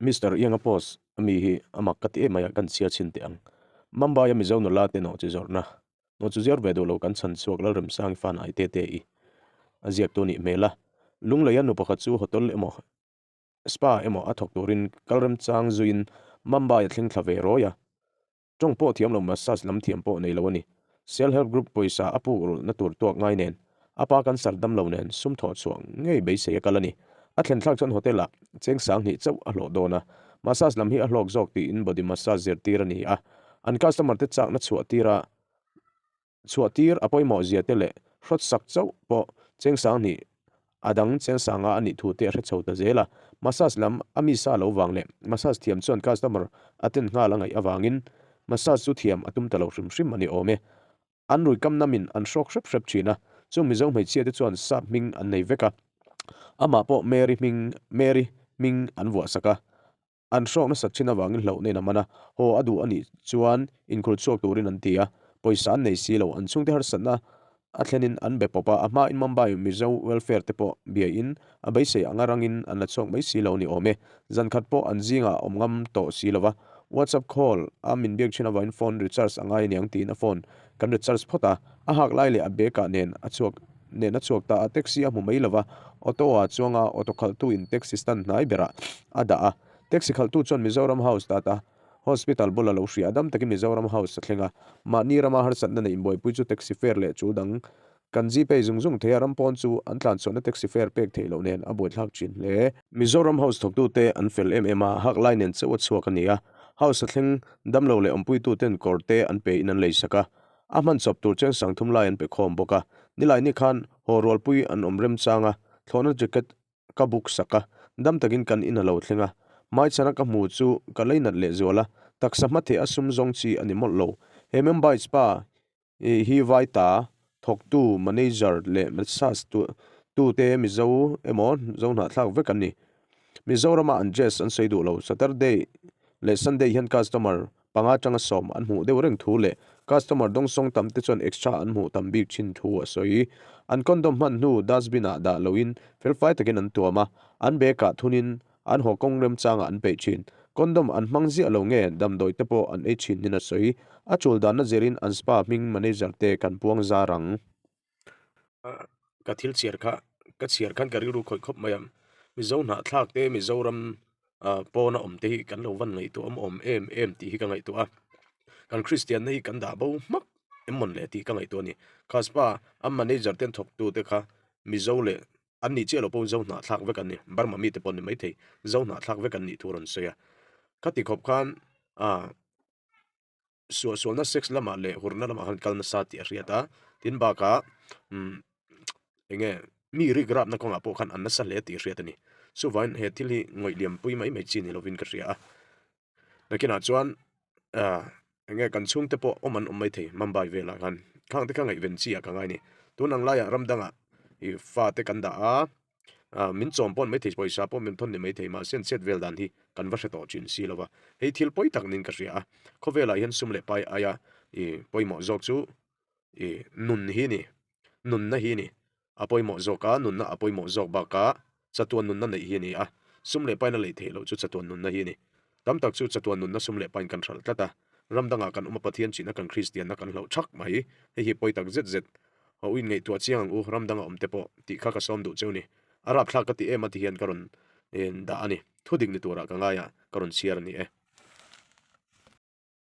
Mister Ianga post a mi hi a mak ka ti em mai a, kan chhiar chhin teh ang. Mumbai a Mizo nula te nawh chi zawrhna, nawh chu ziar ve duh lo kan chhan chhuak Lalremsangi fan ai te te i a ziak tu nih hmel a. Lungleia nu pakhat chu hotel emaw spa emaw a thawk turin kal remchang zuiin Mumbai a thleng thla ve rawi a. Tawng pawh thiam lo massage lam thiam pawh nei lo a ni. Self help group pawisa a puk rulhna tur tuak ngai nen, a pa cancer dam lo nen sum thawh chhuah ngei beisei a kal a ni. A thlen thlak chuan hotel ah cheng sanghnih chauh a hlawh dawn a, massage lam hi a hlawk zawk tiin body massage zirtir a ni a. An customer te chakna chhuah tir a Chhuah tir a pawimawh zia te leh hrawt sak chauh pawh cheng sanghnih a dang cheng sanga a nih thu te a hre chho ta zel a. Massage lam a mi sa lo vang leh massage thiam chuan customer a ten nghal a ngaih avangin massage chu thiam a tum ta lo hrim hrim a ni awm e. An rui kam namin an hrawk hrep hrep thin a, chung Mizo hmeichhia te chuan sap hming an nei vek a. Amah pawh Mary hming Mary hming an vuah sak a. An hrawk nasat thin avangin hlauhna in a man a, haw a duh a nih chuan inkhul chhuak turin an ti a, pawisa an nei si lo. An chhungte harsatna a thlenin an be pawp a, a hmain Mumbai Mizo Welfare te pawh biain a beisei anga rangin an la chhuak mai si lo ni awm e. Zan khat pawh an zingah a awm ngam tawh si lo va, WhatsApp call a min biak thin avangin phone recharge a ngai aniang tiin a phone kan recharge phawt a, a hak lai leh a bag ah nen a chhuak nen a chhuak ta a, taxi a hmu mai lo va, auto ah chuang a auto khalhtu in taxi stand hnai berah a dah a, taxi khalhtu chuan Mizoram House Tata Hospital bula lo hria a, dam takin Mizoram House a thleng a, mahni rama harsatna neih inbuaipui chu taxi fare leh chul dang kan Gpay zung zung thei a, ram pawn chu an tlanchhuahna taxi fare pek theih loh nen a buaithlak thin hle. Mizoram House thawktute an fel em em a, hak lai nen chauh a chhuak a ni a, House a thleng damlo leh awmpuituten kawr te an pe in an leisak a, A hman chawp tur cheng sangthum lai an pe khawm bawk a, Nilaini khan haw rualpui an awm remchang a, thlawhna jacket ka book sak a, dam takin kan in a lo thleng a, hmaichhana ka hmu chu ka leinat leh zual a, taksa hmatheh a sum zawng chi a ni mawlh lo. He Mumbai spa hi vai ta thawktu manager leh massage tu te Mizo emaw Zo hnahthlak vek an ni. Mizorama an dress an sawi duh lo. Saturday leh Sunday hian customer Panga atanga sawm an hmuh deuh reng thu leh customer dawngsawng tam te chuan extra an hmuh tam bik thin thu a sawi. An condom hman hnu dustbin ah dah loin felfai takin an tuam a, an bag ah thunin an haw kawng remchangah an peih thin. Condom an hmang ziah lo nge damdawi te pawh an ei thin nin a sawi. A tul danna zirin an spa hming manager te kan puang zar ang. Ka thil chhiar kha ka chhiar khan ka rilru khawih khawp mai a, Mizo hnahthlak te Mizoram ah pawna awm te hi kan lo van ngaihtuah awm awm em em tih hi ka ngaihtuah a, kan Kristianna hi kan dah bo hmak em mawn le tih ka ngaihtuah a ni. Kha spa a manager ten thawk tu te kha Mizo leh an nih chiah loh pawh Zo hnahthlak vek an ni, Burma mite pawh an ni maithei, Zo hnahthlak vek an nih thu a rawn sawi a, khati khawp khan ah. Suahsualna sex lamah leh hurna lamah khan kal nasa tih a hriat a, tin bakah umm eng nge mi rik rapna kawngah pawh khan an nasa hle tih a hriat a ni. Chuvangin he thil hi ngawih liam pui mai mai chi ni lovin ka hria a, nakinah chuan ah eng nge kan chhungte pawh awm an awm mai thei Mumbai velah khan khang te kha ngaihven chi ah ka ngai a ni. Tun ang laiah ram dangah ih fate kan dah a. Ah, min chawm pawn maithei, pawisa pawh min thawn ni maithei, mahse an chet vel dan hi kan va hre tawh thin si lo va. Hei thil pawi tak niin ka hria a, khawvelah hian sum leh pai aia i pawimawh zawk chu i nun hi ni, nunna hi ni a pawimawh zawk a, nunna a pawimawh zawk bakah chatuan nunna neih hi a ni a, sum leh paina lei theih loh chu chatuan nunna hi a ni. Tam tak chu chatuan nunna sum leh pain kan hralh tlat a, ram dangah kan awm a Pathian chihna kan Kristianna kan hloh thak mai, hei hi pawi tak zet zet Ho in ngaihtuah chiang ang u, ram danga awm te pawh tih kha ka sawm duh cheu ni. A rapthlak ka ti em a ti hian ka rawn dah a ni. Thudik ni turah ka ngai a, ka rawn chhiar a ni e.